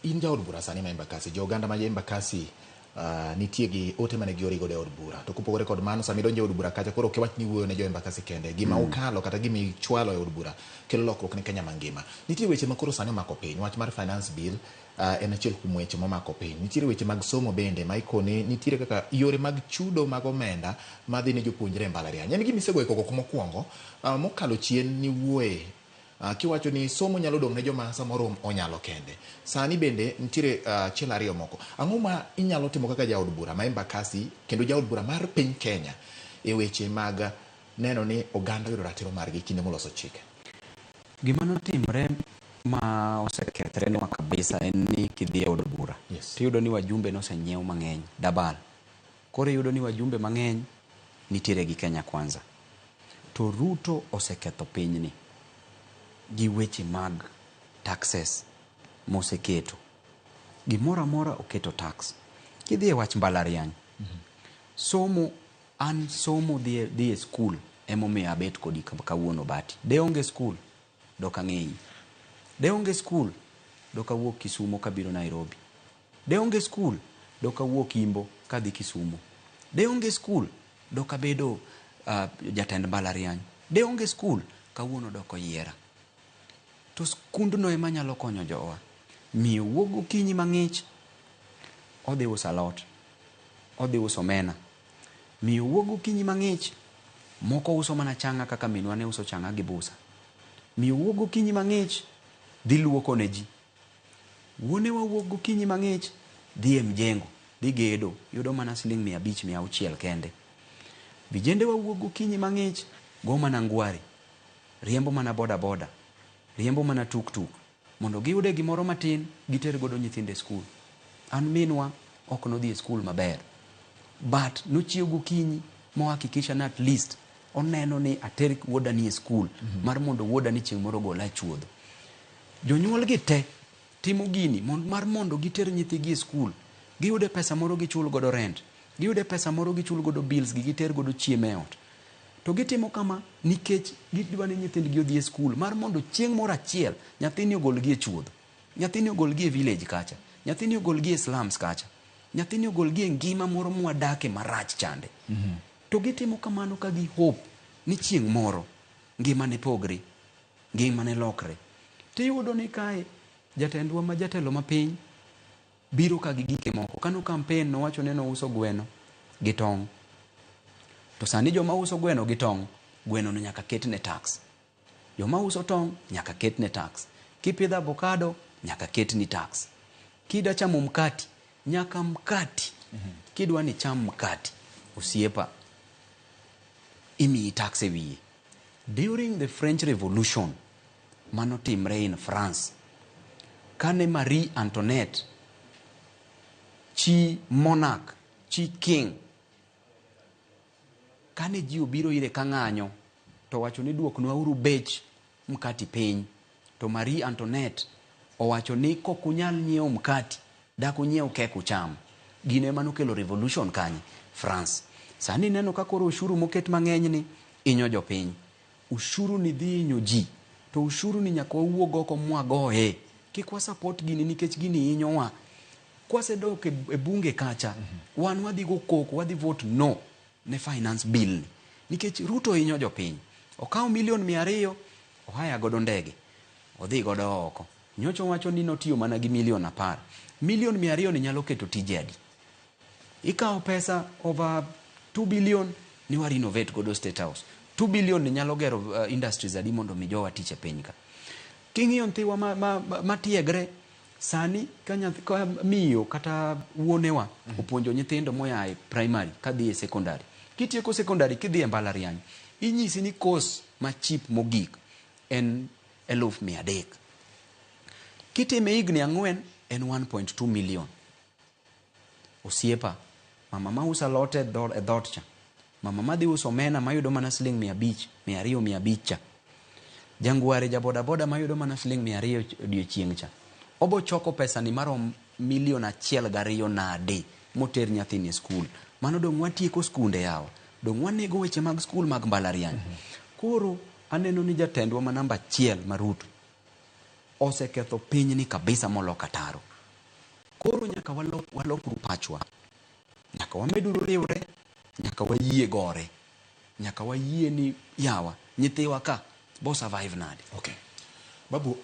In jaod bura sani ma Embakasi, jo oganda ma Embakasi nitie gi ote mane giori godo e od bura. To kopogore kod mano, sama idonjo e od bura kacha, koro ok iwach ni iwuoyo ne jo Embakasi kende. Gima ukalo kata gima ichwalo e od bura kelo lokruok ne Kenya mangima. Nitie weche ma koro sani omako piny. Wach mar finance bill en achiel kuom weche momako piny. Nitiere weche mag somo bende ma ikoni nitiere kaka yore mag chudo mag omenda madhi ne jopuonjre e mbalariany. En gima isegoyo koko mokwongo mokalo chien niwuoye kiwacho ni somo nyalo dong' ne joma samoro onyalo kende. Sani bende nitiere achiel ariyo moko. Ang'o ma inyalo timo kaka jaod bura ma Embakasi kendo jaod bura mar piny Kenya e weche mag neno ni oganda oyudo ratiro margi kinde moloso chike? Gima notimre ma osekethrenwa kabisa en ni kidhi e od bura tiyudo ni wajumbe nosenyiew mang'eny dabal. Koro iyudo ni wajumbe mang'eny nitiere gi Kenya Kwanza. To Ruto oseketho pinyni gi weche mag taxes moseketo. Gimoro amora oketo tax. Kidhi e wach mbalariany, somo an somo dhi dhi e skul emomiyo abet kodi kawuono Bati. De onge skul, dok ang'eyi. De onge skul, dok awuok Kisumo kabiro Nairobi. De onge skul, dok awuok Imbo kadhi Kisumo. De onge skul, dok abedo jatend mbalariany. De onge skul, kawuono dok oyiera. To skundno ema nyalo konyo jowa. Miyo wuok gokinyi mang'ich, odhi uso alot, odhi uso omena. Miyo wuok gokinyi mang'ich, moko uso mana chang'a kaka minwa ne uso chang'a gi busa. Miyo wuok gokinyi mang'ich, dhi luoko ne ji. Wuonewa wuok gokinyi mang'ich, dhi e mjengo, dhi gedo, yudo mana siling 500, 600 kende. Vijendewa wuok gokinyi mang'ich, go mana ngware, riembo mana boda boda, riembo mana tuk tuk, mondo giyude gimoro matin, giter godo nyithindo e skul. An minwa ok nodhi e skul maber, but nochiew gokinyi mohakikisha ni at least oneno ni ater wuoda ni e skul mar mondo wuoda ni chieng' moro ogola e chuodho. Jonyuol gi te timo gini mar mondo giter nyithigi e skul, giyude pesa moro gichul godo rent, giyude pesa moro gichul godo bills gi giter godo chiemo e ot. To gitimo kama nikech gidwa ni nyithindgi odhi e skul mar mondo chieng' moro achiel nyathini ogolgi e chuodho, nyathini ogolgi e village kacha, nyathini ogolgi e slums kacha, nyathini ogolgi e ngima moro mwadake marach chande. To gitimo kamano ka gi hope ni chieng' moro ngima ne pogre, ngima ne lokre. Tiyudo ni kae jatendwa ma jatelo mapiny biro ka gi gike moko. Kano campaign nowacho ni nouso gweno gi tong'. To sani joma uso gweno gi tong', gweno no nyaka ketne tax. Joma uso tong' nyaka ketne tax. Kipidho avocado nyaka ketni tax. Kida chamo mkati, nyaka mkati. Kidwa ni cham mkati, osiepa, imiyi tax e wiye. During the French Revolution manotimre in France, kane Marie Antoinette chi monarch, chi king, kane ji obiro ire ka ng'anyo to owacho ni duoknwauru bech mkati piny, to Marie Antoinette owacho ni kok unyal nyiewo mkati, dak unyiew kek ucham. Gino ema nokelo revolution kanye? France. Sani ineno ka koro ushuru moket mang'eny ni inyo jopiny. Ushuru ni dhi hinyo ji, to ushuru ni nyaka wawuog oko mwagoye. Kik wa support gini nikech gini hinyowa. Kwasedok e bunge kacha, wan wadhi go koko, wadhi vote no ne finance bill ni. Nikech Ruto hinyo jopiny. Okawo milion 200, ohaya godo ndege, odhi godo oko. Nyocha owacho ni notiyo mana gi milion 10. Milion 200 ni nyalo keto tije adi? Ikawo pesa over 2 billion ni wa renovate godo State House. 2 billion ni nyalo gero industries adi mondo mi jowa tich e piny ka. King'iyo nyithiwa ma tiegre sani ka nyathi, ka miyo kata wuonewa opuonjo nyithindo moya e primary kadhi e secondary. Kitieko secondary kidhi e mbalariany, inyisi ni course ma cheap mogik en 300,000. Kitime higni 4 en 1.2 million. Osiepa, mama ma uso alot e dhoot cha, mama madhi uso omena mayudo mana siling 500, 200, 500 cha, jangware ja boda boda mayudo mana siling 200 odiochieng' cha, obo choko pesa ni marom milion 1.2 nade moter nyathini e skul? Mano dong' watieko skunde yawa, dong' wanego weche mag skul mag mbalariany. Koro aneno ni jatendwa ma namba 1 ma Ruto oseketho pinyni kabisa moloko ataro. Koro nyaka walok walokuru pachwa. Nyaka wameduru riwre, nyaka wayie gore. Nyaka wayie ni yawa nyithiwa ka bo survive nade. Okay. Babu.